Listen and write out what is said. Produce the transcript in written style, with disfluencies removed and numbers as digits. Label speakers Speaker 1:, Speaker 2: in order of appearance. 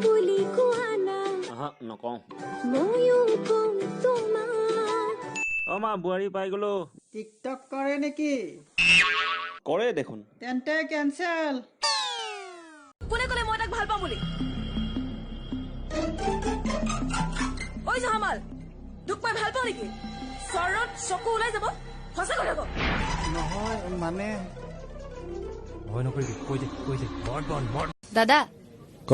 Speaker 1: বুলি কোৱা না।
Speaker 2: আহা, নকওঁ।
Speaker 1: ময়ো কম তোমাক।
Speaker 2: অ মা, বোৱাৰী পাই গলো।
Speaker 3: টিকটক কৰে নেকি?
Speaker 2: কৰে দেখোন।
Speaker 3: তেন্তে কেঞ্চেল।
Speaker 4: কোনে ক'লে মই তাক ভাল পাওঁ বুলি? ঐ জহামাল, তোক মই ভাল পাওঁ নেকি? চৰত চকু ওলাই যাব, সঁচা কথা ক।
Speaker 3: নহয় মানে।
Speaker 5: ভয় নকৰিবি, কৈ দে, কৈ দে। মৰ্ড বন মৰ্ড।
Speaker 4: দাদা।
Speaker 6: ক।